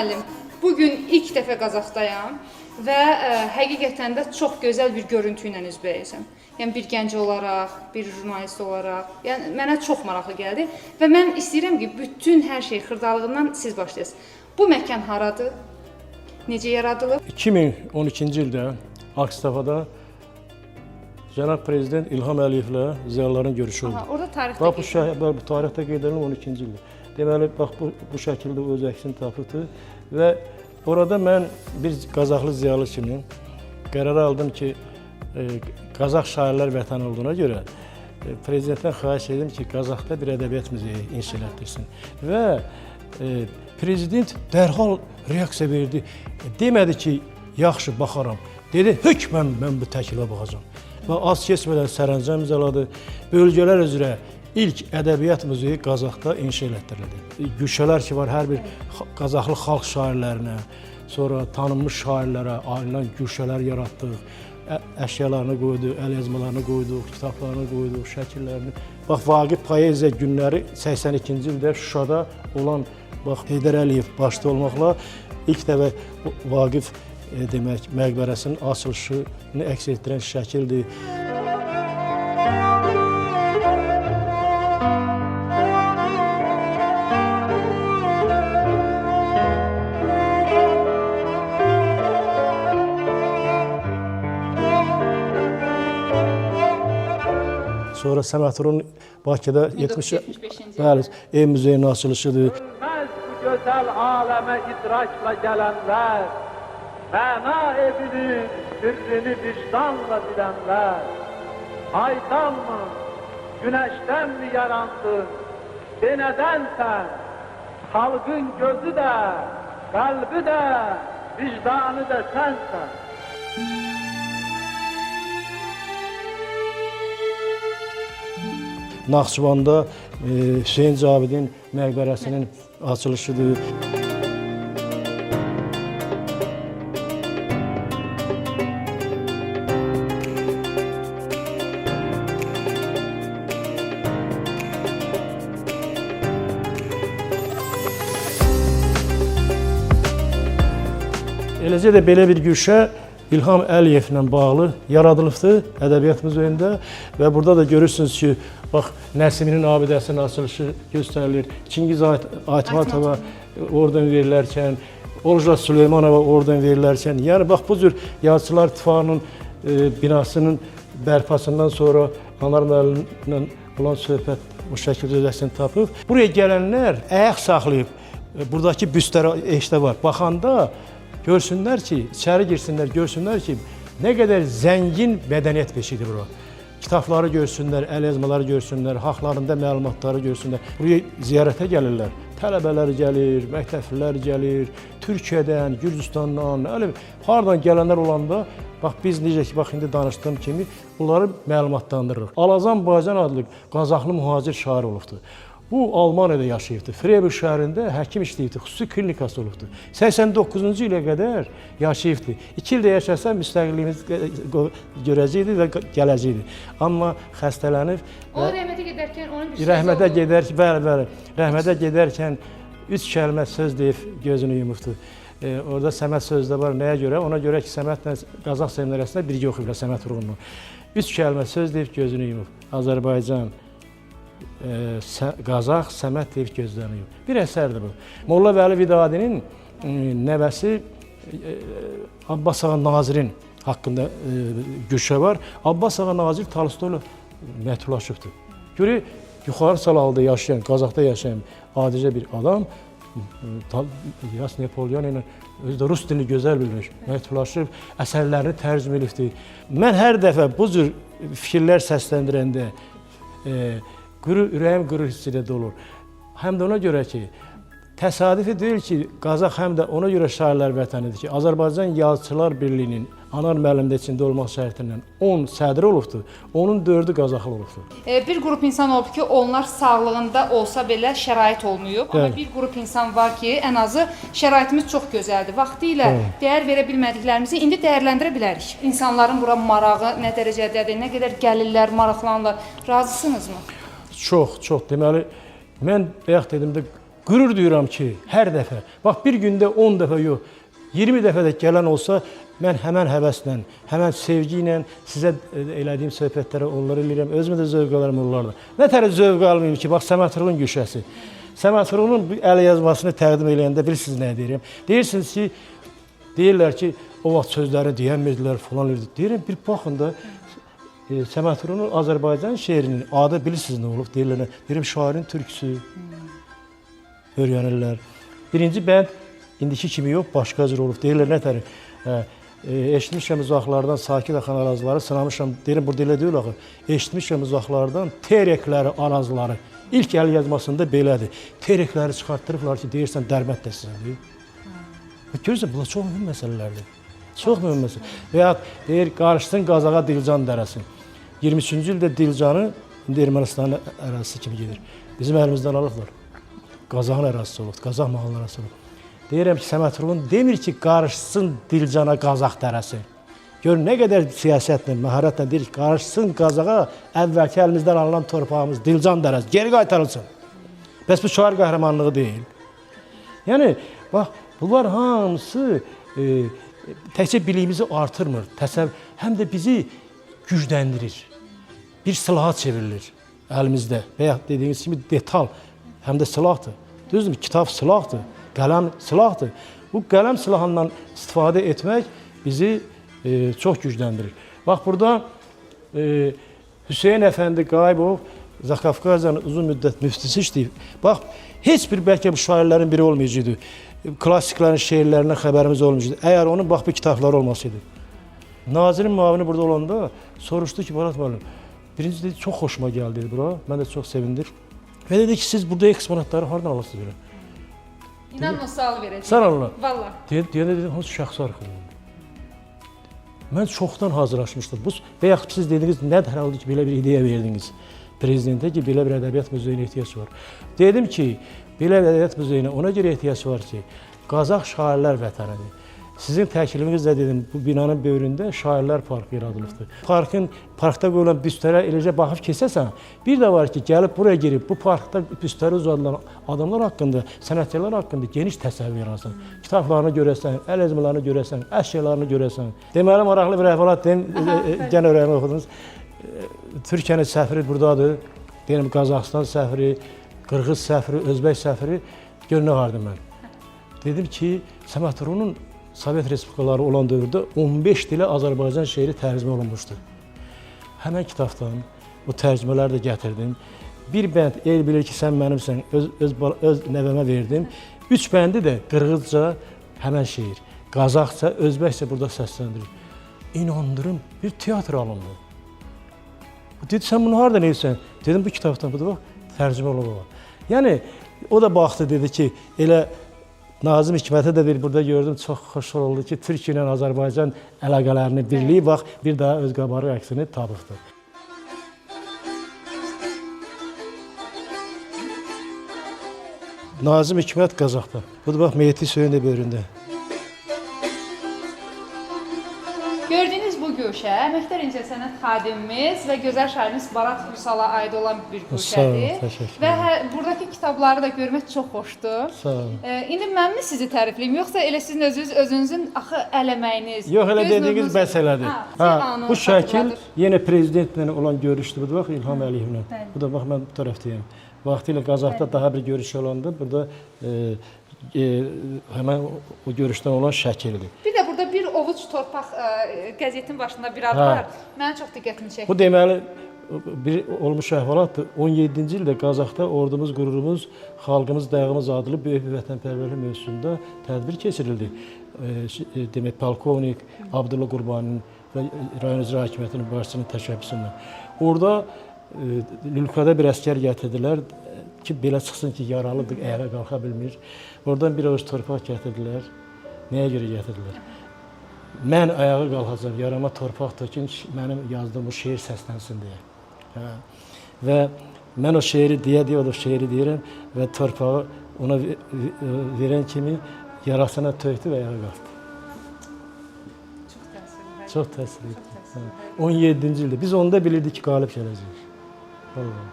müəllim, bu gün ilk dəfə Qazaxdayam və həqiqətən də çox gözəl bir görüntü ilə üzbəyüzəm. Yəni bir gənc olaraq, bir jurnalist olaraq, yəni mənə çox maraqlı gəldi və mən istəyirəm ki, bütün hər şey xırdalığından siz başlayasınız. Bu məkan haradır? Necə yaradılıb? 2012-ci ildə Akstafada cənab prezident İlham Əliyevlə ziyalıların görüşü oldu. Aha, orada tarixdə Bax bu qeyd şəhər, bu tarixdə qeyd edilən 12-ci ildə. Deməli bax bu şəkildə öz əksini tapıbdı və orada mən bir Qazaxlı ziyalı kimi qərar aldım ki, Qazax şairlər vətəni olduğuna görə prezidentdən xahiş edim ki, Qazaxda bir ədəbiyyat muzeyi inşa elətdirsin. Və prezident dərhal reaksiya verdi. Demədi ki, yaxşı baxaram. Dedi, hökmən mən bu təklifə baxacağam. Və az keçmədən sərəncam imzaladı. Bölgələr üzrə ilk ədəbiyyat muzeyi Qazaxda inşa elətdirildi. Güşələr ki var, hər bir Qazaxlı xalq şairlərinə, sonra tanınmış şairlərə ayrılan güşələr yaratdıq. Əşyalarını qoyduq, əlyazmalarını qoyduq, kitablarını qoyduq, şəkillərini. Bax Vaqif poeziya günləri 82-ci ildə Şuşada olan bax Heydər Əliyev başda olmaqla ilk dəfə Vaqif demək məqbərəsinin açılışını əks etdirən şəkildir. Sonra Səməd Bakıda 70 1975-ci bəli, ev muzeyinin açılışıdır. Ölməz bu gözəl aləmə idrakla gələnlər, məna evinin sirrini vicdanla bilənlər, aydanmı, günəşdənmi yarandın, de nədənsən, xalqın gözü də, qəlbi də, vicdanı da sənsən. Naxçıvanda Hüseyn Cavidin məqbərəsinin açılışıdır. Eləcə də belə bir güşə İlham Əliyevlə bağlı yaradılıbdır Ədəbiyyat Muzeyində və burada da görürsünüz ki, bax Nəsiminin abidəsinin açılışı göstərilir. Çingiz Aytmatova orden verilərkən, Olja Süleymanova orden verilərkən, yəni bax bu cür Yazıçılar İttifaqının binasının bərpasından sonra Anar müəllimlə olan söhbət bu şəkildə öz əksini tapıb. Buraya gələnlər ayaq saxlayıb buradakı büstlərə eşdə var. Baxanda görsünlər ki, içəri girsinlər, görsünlər ki, nə qədər zəngin mədəniyyət beşiyidir bura. Kitabları görsünlər, əlyazmaları görsünlər, haqlarında məlumatları görsünlər. Buraya ziyarətə gəlirlər. Tələbələr gəlir, məktəblilər gəlir, Türkiyədən, Gürcüstandan, nə bilim, hardan gələnlər olanda, bax biz necə ki, bax indi danışdığım kimi bunları məlumatlandırırıq. Alazan Baycan adlı Qazaxlı mühacir şair olubdur. Bu Almaniyada yaşayıbdı. Freiburg şəhərində həkim işləyibdi, xüsusi klinikası olubdu. 89-cu ilə qədər yaşayıbdı. 2 ildə yaşasa müstəqilliyimiz görəcəkdi və gələcəkdi. Amma xəstələnib O rəhmətə gedərkən onun bir sözü rəhmətə oldu. gedər, bəli, bəli. Rəhmətə gedərkən üç kəlmə söz deyib gözünü yumubdu. Orada Səməd sözü də var. Nəyə görə? Ona görə ki, Səmədlə Qazax seminariyasında birgə oxuyublar Səməd Vurğunla. Üç kəlmə söz deyib gözünü yumub. Azərbaycan, Qazax, Səməd deyib gözlərini yumub. Bir əsərdir bu. Molla Vəli Vidadinin nəvəsi Abbas Ağa Nazirin haqqında güşə var. Abbas Ağa Nazir Tolstoyla məktublaşıbdır. Görür, yuxarı Salalıda yaşayan, Qazaxda yaşayan adicə bir adam Yas Napolyon ilə özü də rus dilini gözəl bilmiş, məktublaşıb, əsərlərini tərcümə edibdir. Mən hər dəfə bu cür fikirlər səsləndirəndə ürəyim qürur hissi ilə dolur. Həm də ona görə ki, təsadüfi deyil ki, Qazax həm də ona görə şairlər vətənidir ki, Azərbaycan Yazıçılar Birliyinin Anar müəllim də içində olmaq şərti ilə 10 sədri olubdur. Onun 4-ü Qazaxlı olubdur. Bir qrup insan olub ki, onlar sağlığında olsa belə şərait olmayıb. Amma Bəli. bir qrup insan var ki, ən azı şəraitimiz çox gözəldir. Vaxtilə dəyər verə bilmədiklərimizi indi dəyərləndirə bilərik. İnsanların bura marağı nə dərəcədədir, nə qədər gəlirlər, maraqlanırlar. Razısınızmı? Çox, çox. Deməli, mən bayaq dedim də qürur duyuram ki, hər dəfə, bax bir gündə 10 dəfə yox, 20 dəfə də gələn olsa, mən həmən həvəslə, həmən sevgi ilə sizə elədiyim söhbətləri onlara eləyirəm, özümə də zövq alıram onlarla. Nə tər zövq almayım ki, bax Səməd Vurğun güşəsi. Səməd Vurğunun bu əl yazmasını təqdim eləyəndə bilirsiniz nə deyirəm? Deyirsiniz ki, deyirlər ki, o vaxt sözləri deyəmirdilər, falan eləyirdi. Deyirəm, bir baxın da, Səməd Vurğunun Azərbaycan şeirinin adı bilirsiniz nə olub? Deyirlər, deyirəm, şairin türküsü öyrənirlər. Birinci bənd indiki kimi yox, başqa cür olub. Deyirlər, nə tər? Eşitmişəm uzaqlardan sakit axan arazları, sınamışam, deyirəm, burada elə deyil axı. Eşitmişəm uzaqlardan terekləri, arazları. İlk əl yazmasında belədir. Terekləri çıxartdırıblar ki, deyirsən Dərbənd dəstəsidir. Görürsən, bunlar çox mühüm məsələlərdir. Çox mühüm məsələ. Və ya deyir, qarışsın Qazağa Dilcan dərəsi. 23-cü ildə Dilcanı indi Ermənistanın ərazisi kimi gedir. Bizim əlimizdən alıblar. Qazağın ərazisi olub, Qazax mahalının ərazisi olub. Deyirəm ki, Səməd Vurğun demir ki, qarışsın Dilcana Qazax dərəsi. Gör nə qədər siyasətlə, məharətlə deyir ki, qarışsın Qazağa əvvəlki əlimizdən alınan torpağımız Dilcan dərəsi geri qaytarılsın. Bəs bu şair qəhrəmanlığı deyil. Yəni bax bunlar hamısı təkcə biliyimizi artırmır, həm də bizi gücləndirir. Bir silaha çevrilir əlimizdə və ya dediyiniz kimi detal həm də silahdır. Düzdürmü? Kitab silahdır, qələm silahdır. Bu qələm silahından istifadə etmək bizi çox gücləndirir. Bax burada Hüseyn Əfəndi Qayıbov Zakafqaziyanın uzun müddət müftisi işləyib. Bax, heç bir bəlkə bu şairlərin biri olmayacaqdı. Klassiklərin şeirlərindən xəbərimiz olmayacaqdı. Əgər onun bax bu kitabları olmasaydı. Nazirin müavini burada olanda soruşdu ki, Barat müəllim, birinci dedi, çox xoşuma gəldi dedi bura. Mən də çox sevindim. Və dedi ki, siz burada eksponatları hardan alırsınız belə? İnanın o sualı verəcəm. Sən Allah. Vallah. Deyəndə dedim, hansı şəxsi arxivdir? Mən çoxdan hazırlaşmışdım. Bu və yaxud siz dediniz, nə hər oldu ki, belə bir ideya verdiniz prezidentə ki, belə bir ədəbiyyat muzeyinə ehtiyac var. Dedim ki, belə bir ədəbiyyat muzeyinə ona görə ehtiyac var ki, Qazax şairlər vətənidir. Sizin təklifinizlə dedim, bu binanın böyründə Şairlər Parkı yaradılıbdır. Parkda qoyulan büstlərə eləcə baxıb keçəsən, bir də var ki, gəlib buraya girib bu parkda büstləri uzadılan adamlar haqqında, sənətkarlar haqqında geniş təsəvvür yaratsan. Kitablarını görəsən, əl yazmalarını görəsən, əşyalarını görəsən. Deməli, maraqlı bir əhvalat deyim, gənə öyrənib oxudunuz. Türkiyənin səfiri buradadır. Deyirəm, Qazaxıstan səfiri, Qırğız səfiri, Özbək səfiri. Gör nə vardı mən. Dedim ki, Səməd Vurğunun Sovet Respublikaları olan dövrdə 15 dilə Azərbaycan şeiri tərcümə olunmuşdu. Həmən kitabdan o tərcümələri də gətirdim. Bir bənd el bilir ki, sən mənimsən, öz nəvəmə verdim. 3 bəndi də qırğızca həmən şeir, qazaxca, özbəkcə burada səsləndirir. İnandırım, bir teatr alındı. Dedi, sən bunu hardan eləyirsən? Dedim, bu kitabdan, bu da bax, tərcümə olub. Yəni, o da baxdı, dedi ki, elə Nazım Hikmətə də bir burada gördüm, çox xoş oldu ki, Türkiyə ilə Azərbaycan əlaqələrini birliyi, bax, bir daha öz qabarıq əksini tapıbdır. Nazım Hikmət Qazaxda. Bu da bax, Mehdi Hüseyin də böyründə. Gördüyünüz bu güşə əməkdar incəsənət xadimimiz və gözəl şairimiz Barat Vüsala aid olan bir güşədir. Və buradakı kitabları da görmək çox xoşdur. Sağ olun. İndi mənmi sizi tərifləyim, yoxsa elə sizin özünüz özünüzün axı əl əməyiniz, Yox, elə dediyiniz bəs elədir. Hə, bu şəkil yenə prezidentlə olan görüşdür. Bu da bax İlham Əliyevlə. Bu da bax mən bu tərəfdəyəm. Vaxtilə Qazaxda daha bir görüş olanda burada həmən o görüşdən olan şəkildir. Bir də burada bir ovuc torpaq qəzetin başında bir ad var. Mənim çox diqqətimi çəkdi. Bu deməli bir olmuş əhvalatdır. 17-ci ildə Qazaxda ordumuz, qürurumuz, xalqımız, dağımız adlı böyük bir vətənpərvərlik mövzusunda tədbir keçirildi. Demək, polkovnik Abdullah Qurbaninin və rayon icra hakimiyyətinin başçısının təşəbbüsündən. Orada lülkada bir əskər gətirdilər ki, belə çıxsın ki, yaralıdır, ayağa qalxa bilmir. Oradan bir avuc torpaq gətirdilər. Nəyə görə gətirdilər? Mən ayağa qalxacam, yarama torpaq tökün, mənim yazdığım bu şeir səslənsin deyə. Hə. Və mən o şeiri deyə-deyə o şeiri deyirəm və torpağı ona verən kimi yarasına tökdü və ayağa qalxdı. Çox təsirli. Çox təsirli. Hə. 17-ci ildə. Biz onda bilirdik ki, qalib gələcəyik. Vallahi.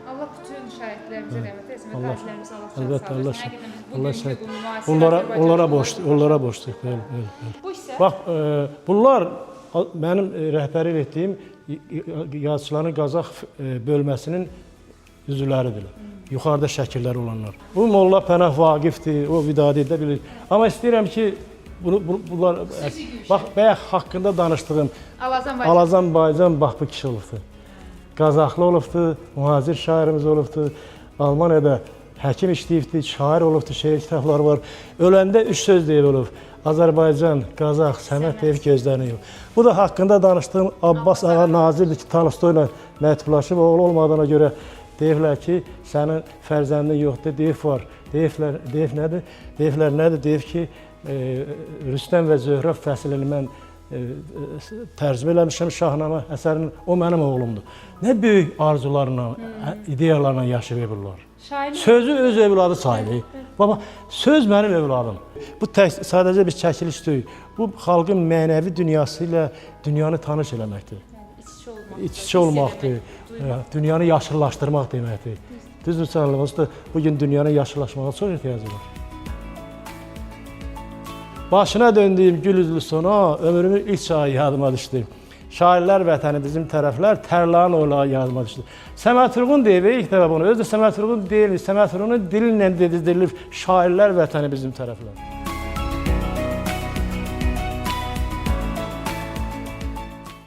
Allah bütün şəhidlərimizə rəhmət eləsin. kimi qazilərimiz Allah can Əlbəttə, sağ Allah olsun. Həqiqətən biz Allah bugünkü şəhid. bu müasir Onlara Azərbaycan onlara onlara borclu, onlara borcluyuq, bəli, bəli, bəli. Bu isə Bax, bunlar mənim rəhbərlik etdiyim yazıçıların Qazax bölməsinin üzvləridirlər. Yuxarıda şəkilləri olanlar. Bu Molla Pənah Vaqifdir, o Vidadi də bilir. Amma istəyirəm ki, bunu, bunlar bax bayaq haqqında danışdığım Alazan Baycan. Alazan Baycan bax bu kişi olubdur. Qazaxlı olubdur, mühacir şairimiz olubdur. Almaniyada həkim işləyibdir, şair olubdur, şeir kitabları var. Öləndə üç söz deyib olub. Azərbaycan, Qazax, Səməd deyib gözlərini yumub. Bu da haqqında danışdığım Abbas ağa Nazirdir ki, Tolstoyla məktublaşıb, oğlu olmadığına görə deyiblər ki, sənin fərzəndin yoxdur, deyib var. Deyiblər, deyib nədir? Deyiblər nədir? Deyib ki, Rüstəm və Zöhrə fəslini mən tərcümə eləmişəm Şahnamə əsərinin, o mənim oğlumdur. Nə böyük arzularla, ideyalarla yaşayır bunlar. Şairlik Sözü öz övladı sayılır. Baba, söz mənim övladım. Bu tək, sadəcə bir çəkiliş deyil. Bu xalqın mənəvi dünyası ilə dünyanı tanış eləməkdir. iç-içə olmaq. İç-içə olmaqdır. Dünyanı yaşıllaşdırmaq deməkdir. Düzdür, sənə onsuz da bu gün dünyanın yaşıllaşmağa çox ehtiyacı var. Başına döndüyüm gül üzlü sona ömrümün ilk ayı yadıma düşdü. Şairlər vətəni bizim tərəflər, Tərlanın oylağı yadıma düşdü. Səməd Turğun deyib ilk dəfə bunu. Özü də Səməd Turğun deyil, Səməd Turğunun dili ilə dedirilib şairlər vətəni bizim tərəflər.